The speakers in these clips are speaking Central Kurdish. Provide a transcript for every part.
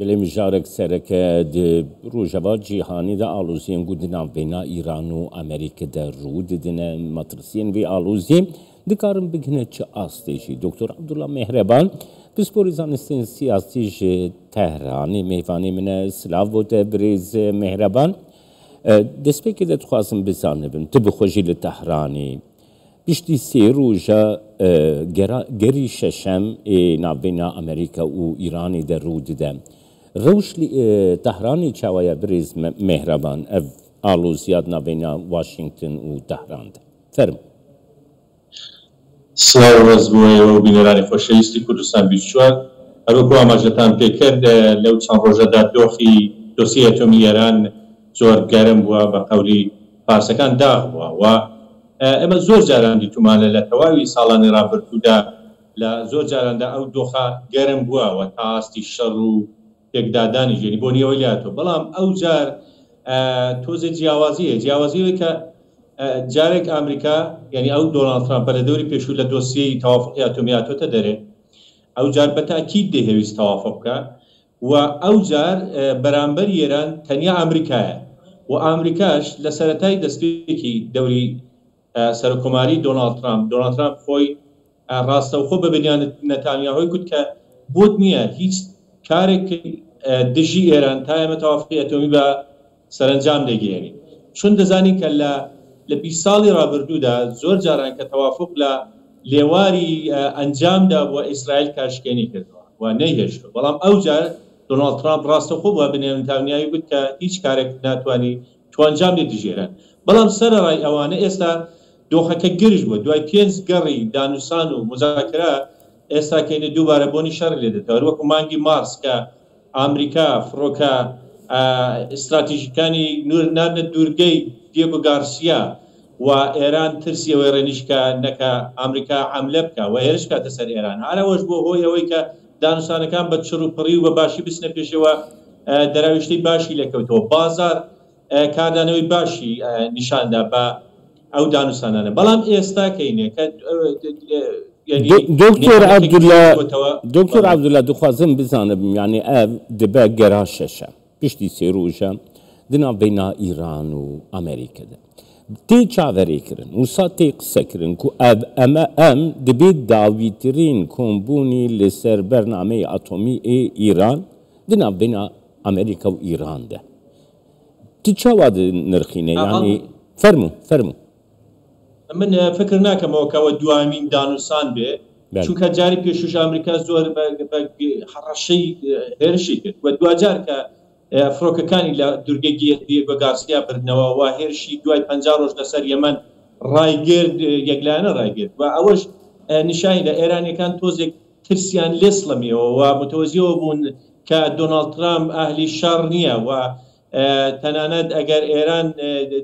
Belê mijarek sereke di rojeva cîhanê de aloziyên ku di navbeyna Îran û Amerîka de rû didine, metirsiyên vê aloziyê dikarin bigihine çi astê jî. Doktor Abdullah Mehreban, pisporê zanistên siyasî ji Tehranê mêvanê min e. Silav bo te birêz Mehreban. Destpêkê de dixwazim bizanibim tu bi xwe jî li Tehranê Piştî sê roja gera gerî şeşem ê navbeyna Amerîka û Îranê de rû dide. Rewş li Tehranê çawa ye birêz Mehraban ev aloziya di navbeyna Washington û Tehran de? Fermo. Silav û rêz bo êwe û bîneranê xweşewîstî Kurdistan 24. Her wekû amajetan pê kir lew çend roje de doxî dosiyê etomî Êran zor germ bûa be qewlî farsekan dax bûa wa ئێمە زۆر جاران دیتوومانە لە تەواوی ساڵانی ڕابردوودا لە زۆر جاراندا ئەو دۆخە گەرم بووە و تا ئاستی شەڕ و پێکدادانیش یەنی بۆنی ئەوەی لێ هاتووە بەڵام ئەو جار تۆزێ جیاوازی هەیە جیاوازی ئەوەی کە جارێک ئامریکا یەنی ئەو دۆناڵد ترامپە لە دەوری پێشوو لە دۆسیەی تەوافقی ئەتۆمی هاتۆتە دەرێ ئەو جار بە تەئکید دەیهەویست تەوافق بکا و ئەو جار بەرامبەر ئێران تەنیا ئامریکایە و ئامریکاش لە سەرەتای دەستپێکی دەوری سەرۆککۆماری دۆناڵد ترامپ، دۆناڵد ترامپ خۆی ڕاستەوخۆ بە بنیامین نەتانیاهۆی گوت کە بۆت نییە هیچ کارێک بکەی دژی ئێران تا ئێمە تەوافقی ئەتۆمی بە سەرەنجام دەگەیەنین. چون دەزانین کە لە لە 20 ساڵی ڕابردوودا زۆر جاران کە تەوافوق لە لێواری ئەنجامدا بووە ئیسرائیل کارشکێنی کردووە و نەیهێشتووە. بەڵام ئەو جار دۆناڵد ترامپ ڕاستەوخۆ بە بنیامین نتانیاهوی گوت کە هیچ کارێک ناتوانی تۆ ئەنجام بدەی دژی ئێران. بەڵام سەرەڕای ئەوانە ئێستا دۆخەکە گرژ بووە. دوای پێنج گەڕی دانوسان و موزاکرە ئێستا کەینە دووبارە بۆنی شەڕی لێدێتەوە. هەر وەکو مانگی مارس کە ئامریکا فڕۆکە ئیستراتیژیکانی ناردنە دوورگەی دیێگۆ گارسیا و ئێران ترسی ئەوەی ڕێنیشت کە نەکا ئامریکا حەملە بکا و هێرش بکاتە سەر ئێران. هەر ئەوەش بووە هۆی ئەوەی کە دانوستانەکان بە چڕ و پڕی و بە باشی بچنە پێشێ و دەراویشتەی باشی لێکەوتەوە. بازاڕ کاردانەوەی باشی نیشاندا بە ئەو دانوستانانە. بەڵام ئێستا کەینێ کە یەنی دکتۆر نێوانەکە عەبدولا گرژ بۆتەوە. دکتۆر بەڵێ. عەبدولا دخوازم بزانم یانی ئەڤ دبە گەرا شەشە پشتی سێ روژە di navbeyna Îran û Amerîka de tê çaverêkirin wisa tê qisekirin ku ev eme em dibê dawîtirîn kombûnî li ser bernameyê atomî ê Îran di navbeyna Amerîka û Îran de. Tu çawa dinirxîne yanî fermû fermû. من فکر ناکەمەوە کە ئەوە دوامین دانوسان بێ چونکە جاری پێشوش ئەمریکا زۆر بە هەڕەشەی هێرشی کرد و دواجار کە فڕۆکەکانی لە دورگەی دیێگۆ گارسیا بردنەوە و هێرشی دوای 50 ڕۆژ لەسەر یەمەن ڕایگرت، یەکلایەنە ڕایگرت و ئەوەش نیشانی دا ئێرانیەکان تۆزێک ترسیان لێ سڵەمیەوە و متەوەزیەوە بوون کە دۆناڵد ترامپ ئەهلی شەڕ نییە و تەنانەت ئەگەر ئێران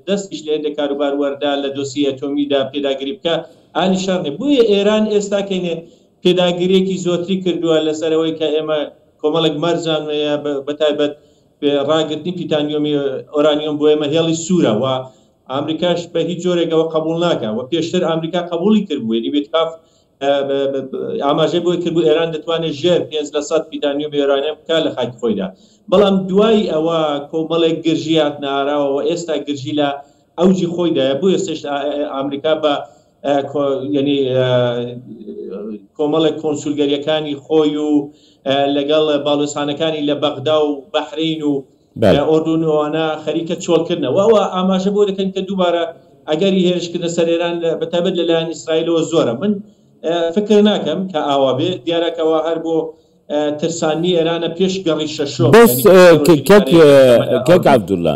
دەستیش لە هێندێک کاروبار وەردا لە دۆسیەی ئەتۆمیدا پێداگری بکا ئەهلی شەڕ نییە. بۆیە ئێران ئێستا کەینێ پێداگرییەکی زۆرتری کردووە لەسەر ئەوەی کە ئێمە کۆمەڵێک مەرجان هەیە بەتایبەت ڕاگرتنی پیتانیۆمی ئۆرانیۆم بۆ ئێمە هێڵی سوورە و ئامریکاش بە هیچ جۆرێک ئەوە قەبووڵ ناکا و پێشتر ئامریکا قەبووڵی کردبوو یەنی ویتکاف ئاماژەی بۆی کردبوو ئێران دەتوانێت ژێر 5% پیتانیۆمی ئۆرانیۆم بکات لە خاکی خۆیدا بەڵام دوای ئەوە کۆمەڵێک گرژی هاتنە ئاراوە و ئێستا گرژی لە ئەوجی خۆیدایە بۆ ئێستش ئامریکا بە یعنی کۆمەڵێک کۆنسولگەریەکانی خۆی و لەگەڵ باڵوێزخانەکانی لە بەغدا و بەحرین و ئۆردون و ئەوانە خەریکە چۆڵکردنە و ئەوە ئاماژە بۆ دەکەن کە دووبارە ئەگەری هێرشکردنە سەر ئێران بە تایبەت لەلایەن ئیسرائیلەوە زۆرە. من فکر ناکەم کە ئاوا بێ، دیارە کە ئەوە هەر بۆ ترساندنی ئێرانە پێش گەڕی شەشۆم، بەس یانی کە سێ ڕۆژی کاک دیکە ئەمە کاک ئەوە. عەبدوڵا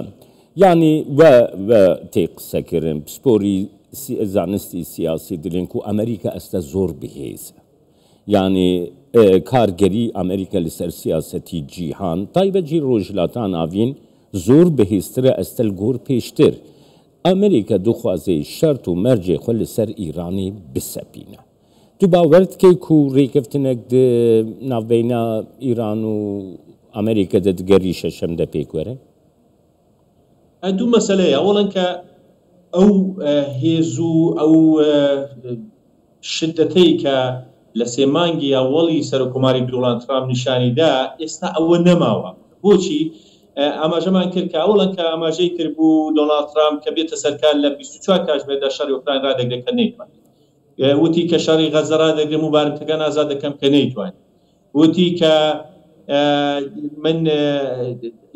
یانی وە وە تێ قسەکردن پسپۆری زانستی سیاسی دلێن کو ئەمریکا ئەستە زۆر بهێزە یانی کارگەری ئەمریکا لەسەر سیاسەتی جیهان تایبەت ژی ڕۆژهەلاتا ناڤین زۆر بەهێزترە ئەستە لگۆر پێشتر. ئەمریکا دخوازێ شەرت و مەرجێ خو لەسەر ئیرانێ بسەپینە. تو باوەر دکەی کو ڕێکەفتنەک د ناڤبەینا ئیران و ئەمریکا دە دگەری شەشەم دە پێک وەرێ؟ دوو مەسەلەیە، ئەوەڵەن کە ئەو هێز و ئەو شدەتەی کە لە سێ مانگی ئەوەڵی سەرۆککۆماری دۆڵاند ترامپ نیشانی دا، ئێستا ئەوە نەماوە. بۆچی؟ ئاماژەمان کرد کە ئەوەڵەن کە ئاماژەی کرد بوو دۆناڵد ترامپ کە بێتە سەر کار لە 24 کاژمێردا شەڕی ئۆکراین ڕادەگرێت کە نەیتوانی. وتی کە شەڕی غەزە ڕادەگرم و بارمتەکان ئازاد دەکەم کە نەیتوانی. وتی کە من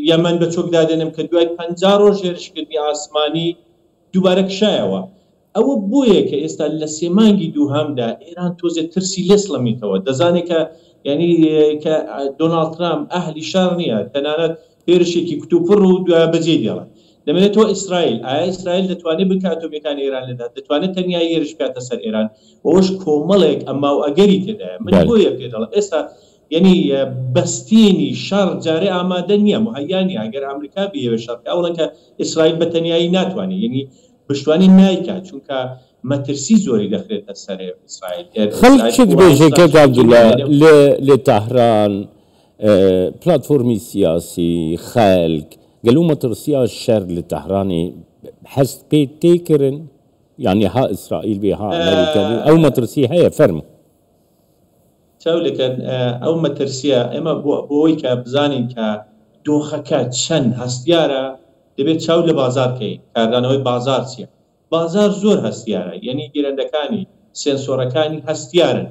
یەمەن بە چۆک دادێنم کە دوای 50 ڕۆژ هێرشکردنی ئاسمانی دووبارە کشایەوە. ئەوە بۆیە کە ئێستا لە سێ مانگی دووهەمدا ئێران تۆزێ ترسی لێ سڵەمیتەوە، دەزانێ کە یانی کە دۆناڵد ترامپ ئەهلی شەڕ نییە، تەنانەت هێرشێکی کوتوپڕ و دوایە بەجێی دێڵێ. دەمێنێتەوە ئیسرائیل. ئایا ئیسرائیل دەتوانێ بنکە ئەتۆمییەکانی ئێران لێدات؟ دەتوانێ تەنیایی هێرش بکاتە سەر ئێران؟ ئەوەش کۆمەڵێک ئەمما و ئەگەری تێدایە. من بۆیە پێ دەڵێم ئێستا یانی بەستێنی شەڕ جارێ ئامادە نییە، موهەیا نییە. ئەگەر ئامریکا بیەوێ شەڕ بکا، ئەوەڵەن کە ئیسرائیل بە تەنیایی ناتوانێ. یانی بشتوانێ نایکا چونکە مەترسی زۆری دەخرێتە سەر ئیسرائیل. خەڵک چ دبێژێ کاک عەبدوڵا لە لە تەهران پلاتفۆرمی سیاسی خەلک گەلو مەترسیا شەر لە تەهرانێ هەست پێ تێ کرن یانی ها ئیسرائیل بێ ها ئەمریکا بێ ئەو مەترسی هەیە فەرموو. چاو لێکەن ئەو مەترسیە ئێمە بۆ ئەوەی کە بزانین کە دۆخەکە چەند هەستیارە دەبێت چاو لە بازاڕ کەین کاردانەوەی بازاڕ چیە بازاڕ زۆر هەستیارە یەنی گیرەندەکانی سێنسۆرەکانی هەستیارن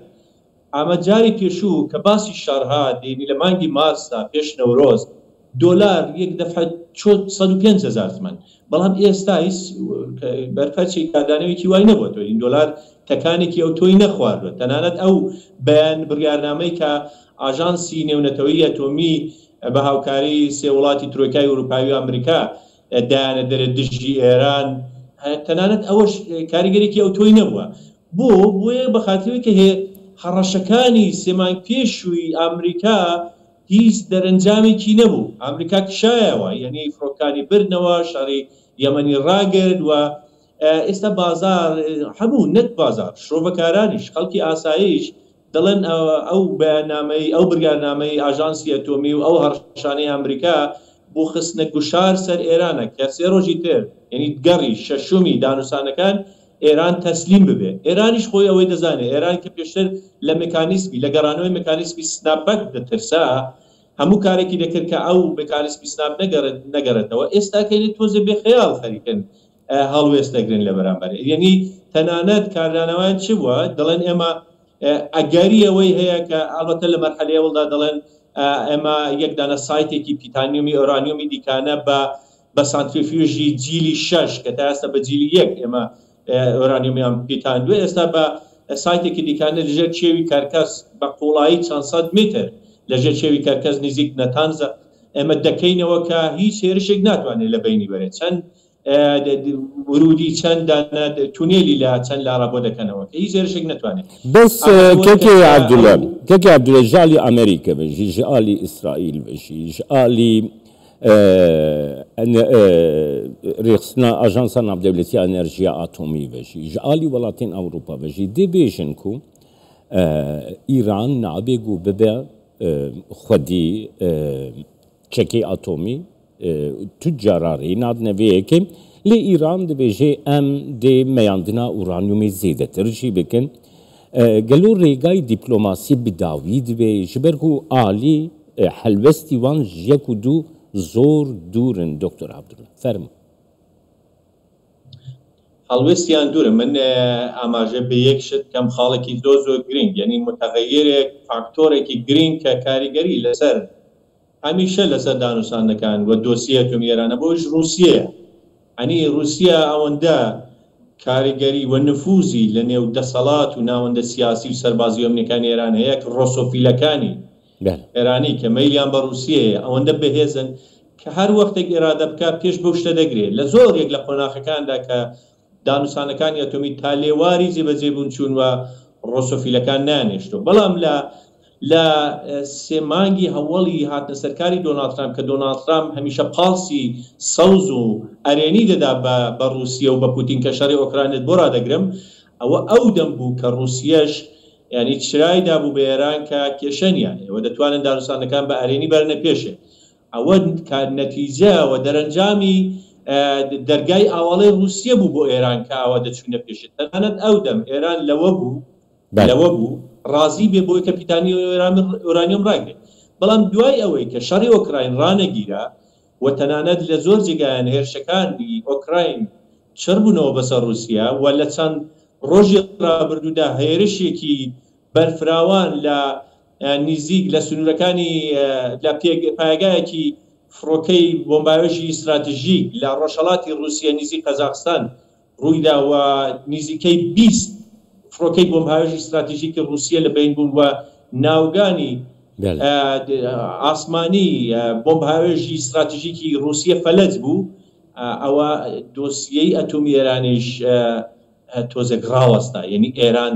ئەمە جاری پێشوو کە باسی شەڕ هات یەنی لە مانگی مارسدا پێش نەورۆز دۆلار یەک دەفعە چۆ 105 هەزار تمەن بەڵام ئێستا هیچ بەرپەرچی کاردانەوەیەکی وای نەبووەتەوە یەنی دۆلار تەکانێکی ئەوتۆی نەخواردووە تەنانەت ئەو بەیان بڕیارنامەی کە ئاژانسی نێونەتەوەیی ئەتۆمی بە هاوکاری سێ وڵاتی ترۆیکای ئوروپایی و ئەمریکا دایانە دەرێ دژی ئێران، تەنانەت ئەوەش کاریگەرێکی ئەوتۆی نەبووە. بۆ؟ بۆیە بە خاتری کە هەڕەشەکانی سێ مانگ پێشووی ئامریکا هیچ دەرەنجامێکی نەبوو. ئامریکا کشایەوە، یەنی فڕۆکانی بردنەوە، شەڕی یەمەنی ڕاگرت و ئێستا بازاڕ هەموو نەک بازاڕ، شرۆڤەکارانیش، خەڵکی ئاساییش دەڵێن ئەو بەیاننامەی، ئەو بڕیارنامەی ئاژانسی ئەتۆمی و ئەو هەڕەشانەی ئامریکا بۆ خستنە گوشار سەر ئێرانە کە سێ ڕۆژی تر یەنی گەڕی شەشومی دانوسانەکان ئێران تەسلیم ببێ. ئێرانیش خۆی ئەوەی دەزانێ. ئێران کە پێشتر لە مکانیزمی، لە گەڕانەوەی مکانیزمی سناپبەک دەترسا، هەموو کارێکی دەکرد کە ئەو مکانیزمی سناپ نەگەڕێتەوە، ئێستا کە یەنی تۆزێ بێ خەیاڵ خەریکن هەڵوێست دەگرن لە بەرامبەر. یەنی تەنانەت کاردانەوەیان چ بووە؟ دەڵێن ئێمە ئەگەری ئەوەی هەیە کە ئەڵبەتە لە مەرحەلەی ئەوڵدا دەڵێن ئێمە یەک دانە سایتێکی پیتانیومی ئۆرانیومی دیکانە بە بە سانتریفیوژی جیلی شەش کە تا ئێستا بە جیلی یەک ئێمە ئۆرانیومیان پیتاندووە ئێستا بە سایتێکی دیکانە لەژێر کێوی کەرکەس بە قوڵایی چەند سەد میتر لەژێر کێوی کەرکەس نزیک نەتانزە ئێمە دەکەینەوە کە هیچ هێرشێک ناتوانێت لە بەینی بەرێت چەند ورودی چەند دانە تونێلی لە چەند لاڕا بۆ دەکەنەوە کە هیچ هێرشێک نەتوانێت. بەس کاکێ عەبدوڵا کاکێ عەبدوڵا ژالی ئەمریکا بژی ژالی ئیسرائیل بژی ژالی رێخستنا ئاژانسا ناودەولەتی ئەنەرژیا ئاتۆمی بژی ژالی وڵاتێن ئەوروپا بژی دبێژن کو ئیران نابێ گو ببێ خودی چەکی ئاتۆمی تو جارا رێ نادنە vê yekê. Lê Îran dibêje em dê meyandina uraniyumê zêdetir jî bikin. Gelo rêgayê dîplomasî bi dawî dibe ji ber ku alî helwestî wan ji yek û du zor dûr in Doktor Abdullah. Fermo. هەڵوێستیان دوورە. من ئاماژە بە یەک شت کەم خاڵێکی زۆر زۆر گرنگ یعنی متغیرێک فاکتۆرێکی گرنگ کە کاریگەری لەسەر هەمیشە لەسەر دانوساندنەکان و دۆسیە ئەتۆمی ئێرانە بۆیش ڕووسیەیە. ئەنی ڕووسیا ئەوەندە کاریگەری و نفوزی لە نێو دەسەڵات و ناوەندە سیاسی و سەربازی و ئەمنیەکانی ئێران هەیە کە ڕۆسۆفیلەکانی ئێرانی کە مەیلیان بە ڕووسیەیە ئەوەندە بەهێزن کە هەر وەختێک ئێرادە بکا پێش بەو شتە دەگرێ. لە زۆر یەک لە قۆناخەکاندا کە دانوسانەکانی ئەتۆمی تا لێواری جێبەجێبوون چوون و ڕۆسۆفیلەکان نانێشتەوە. بەڵام لە لە سێ مانگی هەوەڵی هاتنە سەرکاری دۆناڵد ترامپ کە دۆناڵد ترامپ هەمیشە پاڵسی سەوز و ئەرێنی دەدا بە بە ڕووسیە و بە پوتین کە شەڕی ئۆکراینت بۆ ڕادەگرم ئەوە ئەو دەم بوو کە ڕووسیەش یانی چرای دابوو بە ئێران کە کێشە نیە ئێوە دەتوانن دانوساندنەکان بە ئەرێنی بەرنە پێشێ ئەوە کە نەتیجە و دەرەنجامی دەرگای ئاواڵەی ڕووسیە بوو بۆ ئێران کە ئاوا دەچوونە پێشێ تەنانەت ئەو دەم ئێران لەوە بوو لەوە بوو. ڕازی بێ بۆی کە پیتانی ئۆرانیۆم ڕاگرێ. بەڵام دوای ئەوەی کە شەڕی ئۆکراین ڕانەگیرا و تەنانەت لە زۆر جێگایان هێرشەکانی ئۆکراین چڕ بوونەوە بەسەر ڕووسیا و لە چەند ڕۆژی ڕابردوودا هێرشێکی بەرفراوان لە نیزیک لە سنوورەکانی لە پایەگایەکی فڕۆکەی بۆمباوێژی ستراتژیک لە ڕۆژهەڵاتی ڕووسیە نیزیک قەزاقستان ڕوویدا و نیزیکەی 20 فڕۆکەی بۆمبهاوێژی ستراتژیکی ڕووسیە لە بەین بوون و ناوگانی ئاسمانی بۆمبهاوێژی ستراتژیکی ڕووسیە فەلەج بوو، ئەوە دۆسیەی ئەتۆمی ئێرانیش تۆزێک ڕاوەستا، یەنی ئێران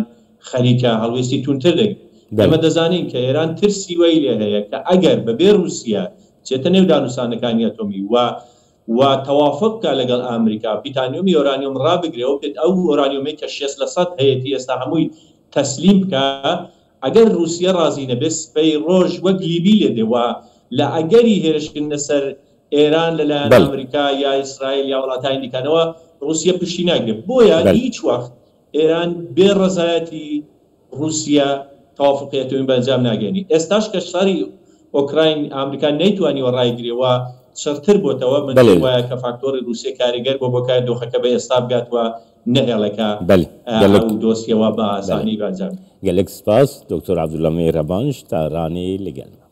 خەریکە هەڵوێستی توندتر دەگرێت. ئێمە دەزانین کە ئێران ترسی وەی لێ هەیە کە ئەگەر بەبێ ڕووسیە بچێتە نێو دانوسانەکانی ئەتۆمی و و تەوافق بکا لەگەڵ ئامریکا پیتانیۆمی ئۆرانیۆم ڕابگرێ و پێت ئەو ئۆرانیۆمەی کە 60 لە سەد هەیەتی ئێستا هەمووی تەسلیم بکا، ئەگەر ڕووسیە ڕازی نەبێ سبەی ڕۆژ وەک لیبی لێ دێ و لە ئەگەری هێرشکردنە سەر ئێران لە لایەن ئامریکا یا ئیسرائیل یا وڵاتانی دیکانەوە ڕووسیە پشتی ناگرێ. بۆیە هیچ وەخت ئێران بێ ڕەزایەتی ڕووسیە تەوافوقی ئەتۆمی بە ئەنجام ناگەیەنی. ئێستاش کە شەڕی ئۆکراین ئامریکا نەیتوانیوە ڕایگرێ و چڕتر بۆتەوە، من پێم وایە کە فاکتۆڕی ڕووسیە کاریگەر بووە بۆ کە دۆخەکە بە ئێستا بگات و نەهێڵێ کە ئەو دۆسیە وا بە ئاسانی بە ئەنجام. گەلەک سپاس دکتۆر عەبدوڵا مێهرەبان ژ تارانێ لەگەل مە.